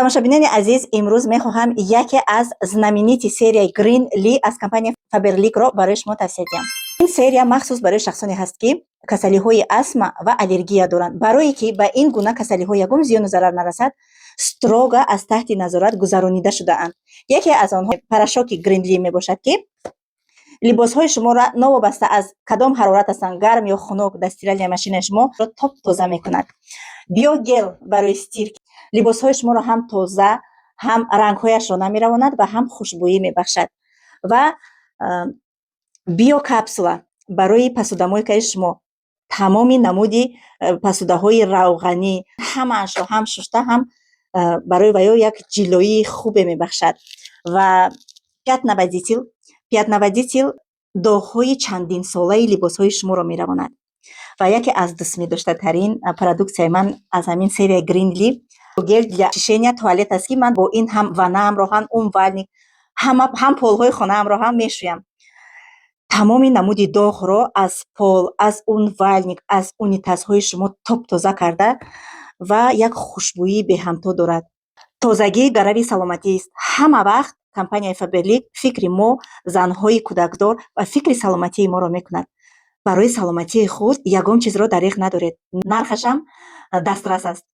Тамошобинони азиз, имрӯз мехоҳам яке аз знаменитый серияи Green Lee аз компанияи Фаберликро барои шумо тавсия диҳам. Ин серия махсус барои шахсоне ҳаст, ки касалиҳои астма ва аллергия доранд. Барое ки ба ин гуна касалиҳо ягон зиёну зарар нарасад, строго аз таҳти назорат гузаронида шудаанд. Яке аз онҳо порошоки Green Lee мебошад, ки либосҳои шуморо, новобаста аз кадом ҳарорат ҳастанд, гарм ё хунук, дар стиральная машинаи шумо топ тоза мекунад. Биогель барои стирка либосҳои шуморо ҳам тоза, ҳам рангҳояшро намеравонад ва ҳам хушбӯӣ мебахшад. Ва биокапсула барои посудомойкаи шумо, тамоми намуди посудаҳои равғанӣ ҳамаашро ҳам шуста, ҳам барои ваё як ҷилоии хубе мебахшад. Ва пятновыводитель. Пятновыводитель доғҳои чандинсолаи либосҳои шуморо меравонад. Ва яке аз дӯстмедоштатарин продуксияи ман аз ҳамин серияи Green Lee гель для очищения туалет аст, ки ман бо ин ҳам ваннаамро, ҳам умывальник, ҳам полҳои хонаамро ҳам мешӯям. Тамоми намуди доғро аз пол, аз умывальник, аз унитазҳои шумо топ тоза карда ва як хушбӯии беҳамто дорад. Тозагӣ гарави саломатист. Ҳама вақт компанияи Фаберлик фикри мо, занҳои кӯдакдор, ва фикри саломатии моро мекунад. Барои саломатии худ ягон чизро дареғ надоред. Нархашам дастрас аст.